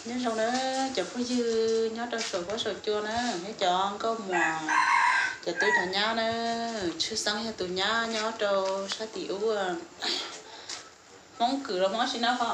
Nyob zoo na cov phooj ywg nyob rau saum huab saum cua na, thiab cov nkauj muam, cov tub cov nyab na, tshwj xeeb yog tus nyab nyob rau sab tim ub, Hmoob Kwm los Hmoob tsi na ho,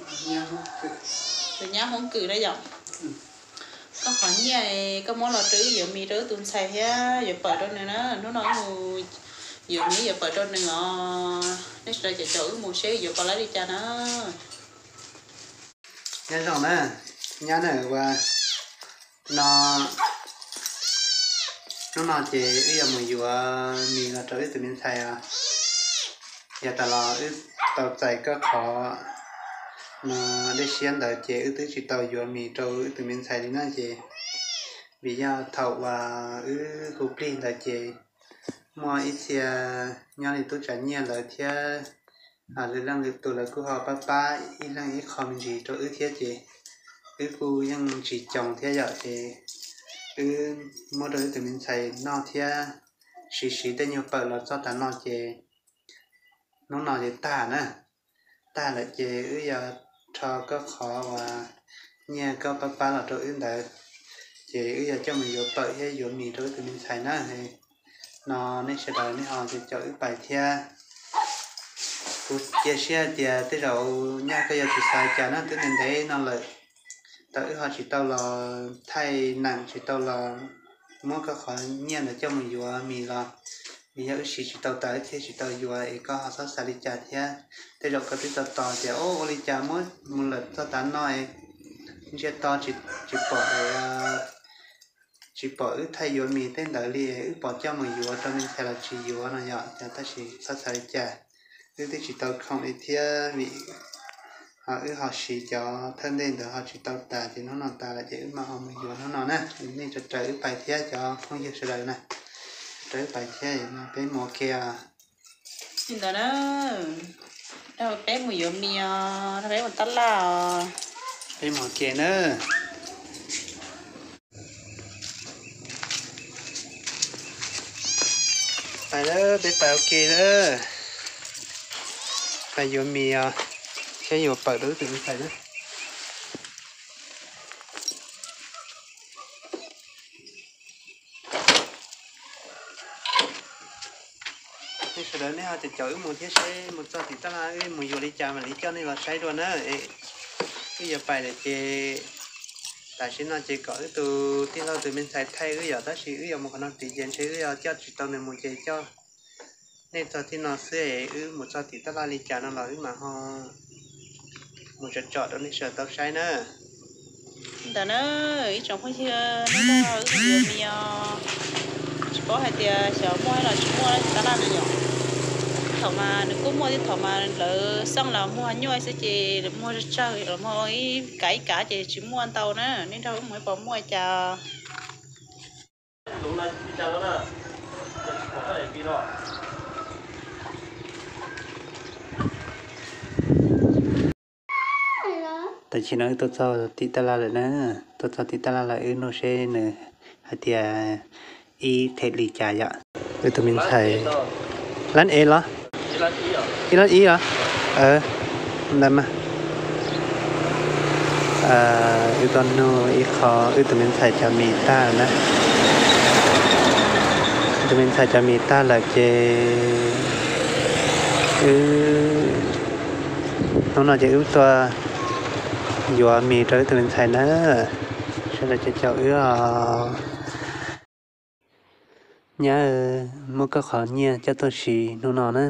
tus nyab Hmoob Kwm na yom. Koj qhov nyiaj koj muab los rau wb yuav mis rau wb tus ntxhais thiab yuav pawm rau nws na, hnub no wb mus yuav mis yuav pawm rau nws os. Nej sawv daws caum caum wb mus seb yuav pawm laib li cas na. Nyob zoo na, nyab na, ua no, hnub no ces wb yuav mus yuav mis los rau wb tus me ntxhais os. Yav tas los wb tau txais koj qhov no dej siab ntawd ces wb twb tsis tau yuav mis rau wb tus me ntxhais li na ces, vim yog thaum uas wb hu plig ntawd ces muaj ib txhia nyob li tub tsav nyiaj lawv thiab lwm leej lwm tus lawv kuj ho pab pab ib leeg ib qho me ntsis rau wb thiab ces wb kuj yeej tsis coos thiab yom ces wb muab rau wb tus me ntxhais noj thiab siv siv tej nyuag pawm los txog tav no ces hnub no ces tag na. Tag lawm ces wb yuav rho koj qhov uas nyiaj koj pab pab los rau wb ntawd ces wb yuav coj mus yuav pawm thiab yuav mis rau wb tus me ntxhais na. No nej sawv daws nej ho caum caum wb pais thiab. Kuv cia siab hais tias tej zaum nyaj koj yuav tsis xav cas na, twb ntev ntev no lawm, tau wb ho tsis tau los thaij neem tsis tau los muab koj qhov nyiaj ntawd coj mus yuav mis los vim yog wb siv tsis tau tas wb thiaj tsis tau yuav es koj ho xob xav li cas thiab. Tej zaum koj twb tos tos tias ua li cas muab mus lawm txog tav no es ntsiag to tsis pom, tsis pom wb thaij yuav mis tej ntawd li, wb pom coj mus yuav rau me ntxhais los tsis yuav no yom, tab sis txhob xav li cas, wb twb tsis tau khoom li thiab vim wb ho siv cov thawj ntej ntawd ho tsis tau tas ces hnub no tas lawm ces wb mam ho mus yuav hnub no na. Nej raws raws wb pais thiab cov phooj ywg sawv daws na, raws wb pais thiab no peb mus ua ke os. Li ntawd na, peb mus yuav mis os, peb mus tab laj os. Peb mus ua ke na. Pais lawm, peb pais ua ke lawm. Pais yuav mis os, thiab yuav pawm rau wb tus me ntxhais na. Nej sawv daws nej ho caum caum wb mus thiab seb mus txog tim tab laj wb mus yuav li cas mam li coj nej los saib dua na. Wb yuav pais lawm ces tam sim no ces kom wb tus tij laug tus me ntxhais thaij wb yom, tab sis wb yuav mus qhov no tid ces ntshe wb yuav coj tsis tau nws mus ces coj nej txog txij no xwb es wb mus txog tim tab laj li cas no los wb mam ho mus tsom tsom rau nej sawv daws tau saib na. Ntawd na, ib tsoom phooj ywg, nej nrog wb mus yuav mis os. Tsis paub hais tias xyov muaj los tsis muaj tab laj no yom. Thaum mas nws kuj muaj thiab, thaum mas lawv xeej los muag nyuaj xwb ces muag tsawg tsawg los muag ib kav ib kav ces tsis muaj ntau na. Nej nrog wb mus ib pom muaj cas. Tam sim no wb tuaj txog tim tab laj lawm na, tuaj txog tim tab laj lawm wb nug seb nws hais tias ib them li cas yom. Wb tus me ntxhais, lab es los, ib lab ib os, ntawd mas. Wb tuaj nug ib qho wb tus me ntxhais cov mis tag na. Wb tus me ntxhais cov mis tag lawm ces wb, hnub no ces wb tuaj yuav mis rau wb tus me ntxhais na. Sawv daws caum caum wb os. Nyab, muab koj qhov nyiaj coj tuaj siv hnub no na.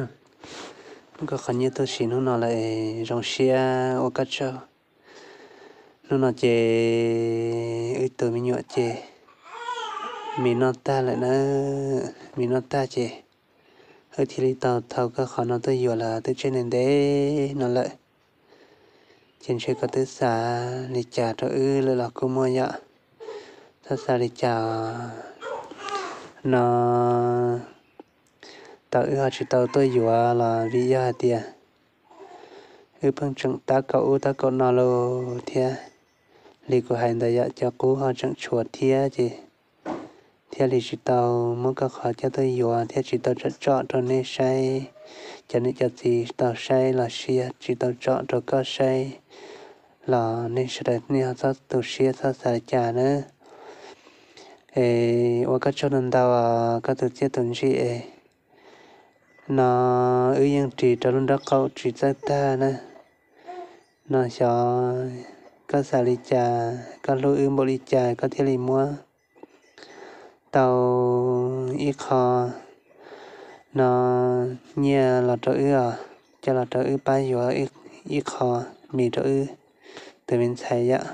Muab koj qhov nyiaj tuaj siv hnub no lawm es zoo siab ua koj tsaug. Hnub no ces wb tus me nyuam ces mis noj tag lawm na. Mis noj tag ces wb thiaj li tau thau koj qhov no tuaj yuav los twb tseg ntev ntev no lawm. Ces ntshe koj twb xav li cas rau wb lawm los kuj muaj yom. Txhob xav li cas no, tau wb ho tsis tau tuaj yuav los vim yog hais tias wb pheej tseem tab kaum ub tab kaum no lauj thiab. Li kuv hais ntawd yom, cov qub ho tseem tshuav thiab ces thiaj li tsis tau muab koj qhov coj tuaj yuav thiab tsis tau tsom tsom rau nej saib, cov niam cov txiv tsis tau saib los sis tsis tau tsom rau koj saib los nej sawv daws nej ho txhob tu siab txhob xav li cas nawb. Es ua koj tsaug ntau ntau koj tus txiaj tus ntsig es no wb yeej ris rau lub nraub qaum tsis txawj tag na. No xyov koj xav li cas, koj hlub wb npaum li cas koj thiaj li muab tau ib qho no nyiaj los rau wb os, coj los rau wb pab yuav ib qho mis rau wb tus me ntxhais yom,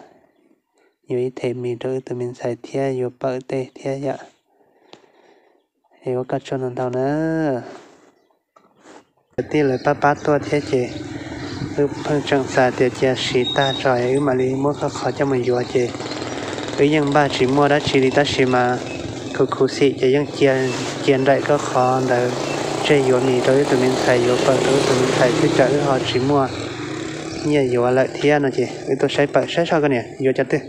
yuav ib them mis rau wb tus me ntxhais thiab yuav pawm tej thiab yom. Es ua koj tsaug ntau ntau na. Kwv tij lawv pab pab tuaj thiab ces wb pheej tseem xav tias cia siv tag tso wb mam li muab koj qhov coj mus yuav ces wb yeej npaj tsis muaj dab tsi li tab sis mas khuv khuv xim ces yeej cia nraim koj qhov ntawd tseg yuav mis rau wb tus me ntxhais yuav pawm rau wb tus me ntxhais twb tsam wb ho tsis muaj nyiaj yuav lawm thiab no ces wb tuaj saib pawm saib soj koj niam yuav cov twg.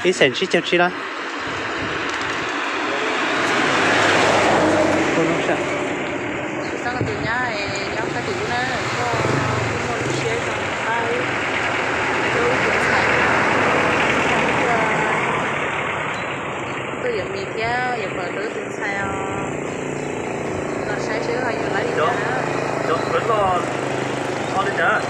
Ib xees tsib caug tsib los. Tuaj yuav mis thiab yuav pawm rau wb tus ntxhais os. Los saib seb ho yuav lawv li cas.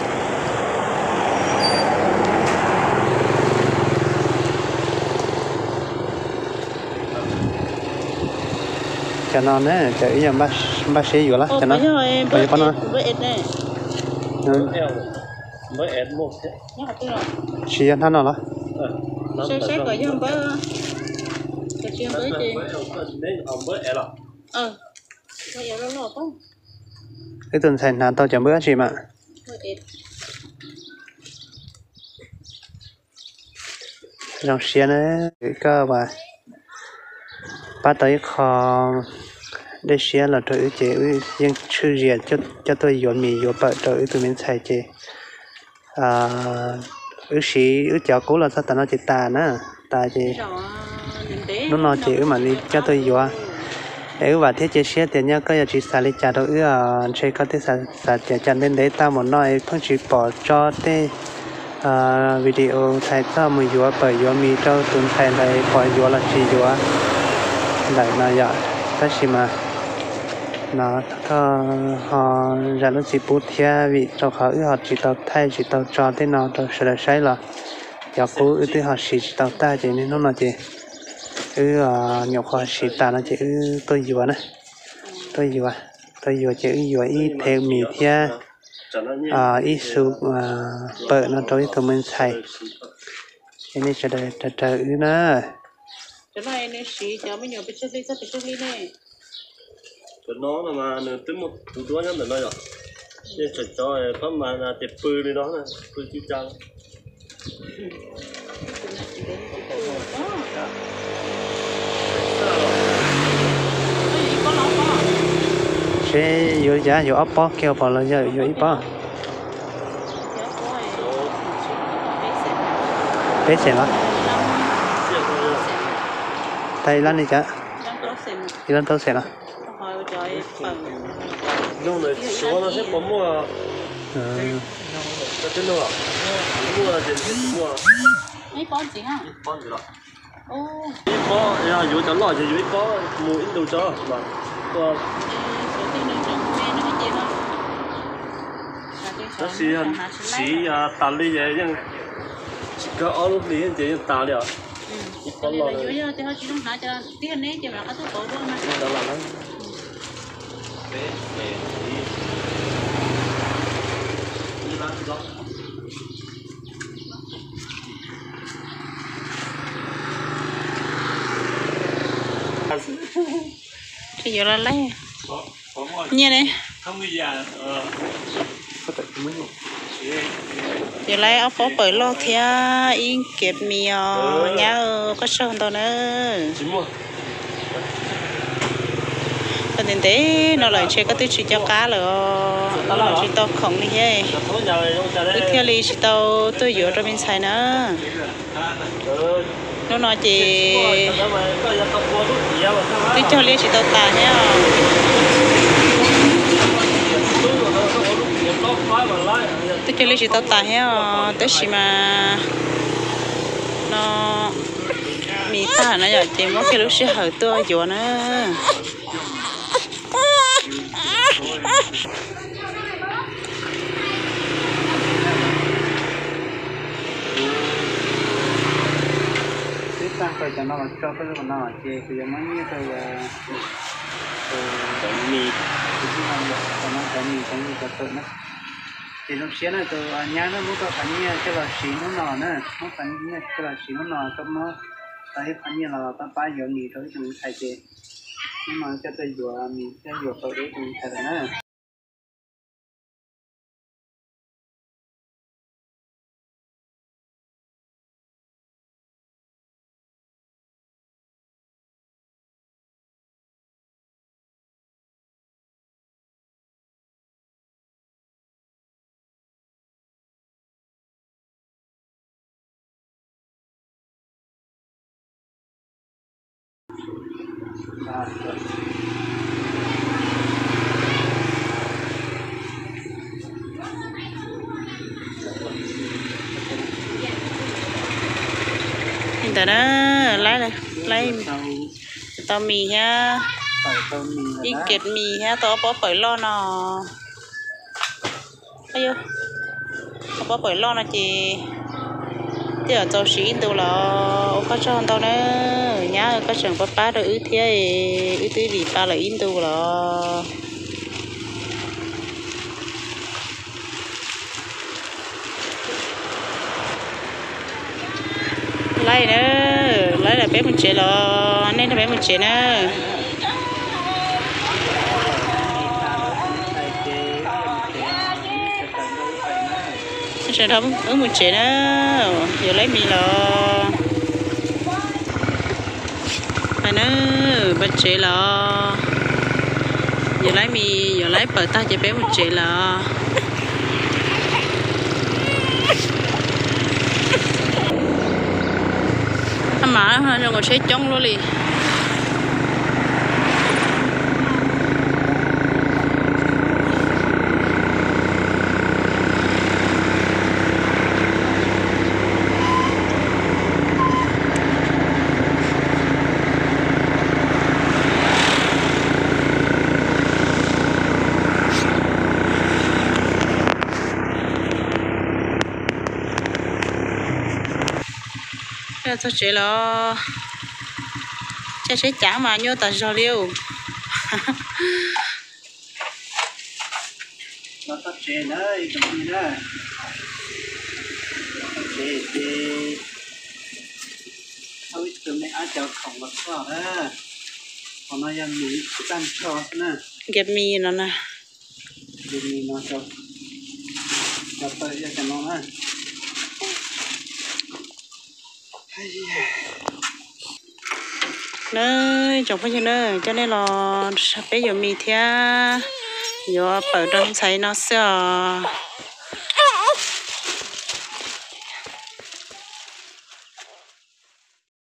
Cov no na, cov wb yuav npaj siab yuav los cov no. Puas yog pob no? Tsis yog hnab no los? Wb tus ntxhais hnav tau cov npawb dab tsi mas? Zoo siab na, koj pab tau ib qho dej siab los rau wb ces wb yeej tshwj zias coj tuaj yuav mis yuav pawm rau wb tus me ntxhais ces wb siv wb cov qub los txog tas no ces tas na, tas ces hnub no ces wb mam li coj tuaj yuav. Es wb vam thiab cia siab tias nyob koj yog tsis xav li cas rau wb, ntshe koj twb xav tias cas ntev ntev tag mus no es pheej tsis pom tso tej video thaij txog mus yuav pawm yuav mis rau tus ntxhais ntawd, pom yuav los tsis yuav ntawm no yom. Tab sis mas no koj ho zam lub txim pub thiab vim rau qhov wb ho tsis tau thaij tsis tau tso tej no rau sawv daws saib los cov qub wb twb ho siv tsis tau tag ces niaj hnub no ces wb nyuam qhuav siv tas no ces wb tuaj yuav na, tuaj yuav, tuaj yuav ces wb yuav ib them mis thiab ib xu pawm no rau ib tug me ntxhais. Es nej sawv daws raws raws wb na. Cov no mas nws twb muaj tus duab nyob ntawm no yom. Yeej tseem cov pab mas tias pw li no, pw tsis tsa. Seb yuav li cas, yuav ob pob kiag pom los yog yuav ib pob? Peb xees los? Tag ib lab li cas? Ib lab plaub xees los? Ib pob, yuav cov loj ces yuav ib pob mus ib ntus tso mas. Tab sis siv tas li ces yeej tsis kawg ob lub hlis ces yeej tas li os. Ib pob loj. Tsis yuav los laij nyiaj ne. Yuav laib ob pob pawg loj thiab ib kev mis os nyab, koj tsaug ntau na. Koj ntev ntev no lawm ntshe koj twb tsis coj qab lawm os, tsis tau khoom li thiab, wb thiaj li tsis tau tuaj yuav rau me ntxhais na. Hnub no ces twb cog liaj tsis tau tas thiab os. Twb cog liaj tsis tau tas thiab os, tab sis mas no mis tag na yom, ces muab kiag lub sij hawm tuaj yuav na. Twb tag kawg cov no los tso peb lub no ces kuv yuav muab nyiaj rau tus, tus tij laug cov no cov mis cov nyiaj cov tawm na. Ces zoo siab na tus nyab na, muab koj qhov nyiaj coj los siv hnub no na, muab qhov nyiaj coj los siv hnub no, koj muab tau ib qhov nyiaj los koj pab yuav mis rau ib tsoom ntxhais ces hnub no coj tuaj yuav mis thiab yuav pawg rau ib tsoom ntxhais lawm na. Li ntawd na, laib, laib tau mis thiab, ib kev mis thiab tau ob pob pawg loj no. Ob pob pawg loj no ces twb yuav txaus siv ib ntus los ua koj tsaug ntau na. Nyab, koj tseem pab pab rau wb thiab, wb twb dim pa lawm ib ntus los. Laib na, laib lawm peb mus tsev los, nej nrog peb mus tsev na. Wb mus tsev na, yuav laib mis los. Peb mus tsev los, yuav laib mis yuav laib pawg tag ces peb mus tsev los. Ab mas zoo nkaus tsheb coob luaj li. Txog tsev los, caij tsheb cav mas nyuaj tas zog li. Los txog tsev na, ib tsoom phooj ywg na, txog tsev ces thauj ib tug me ab cov khoom los txog na. Qhov no yog mis tag nrho xwb na. Nkias mis no na. Nkias mis no, cov tawm yog cov no na. Na, tsoom phooj ywg na, coj nej los peb yuav mis thiab yuav pawg rau ntxhais no xwb os.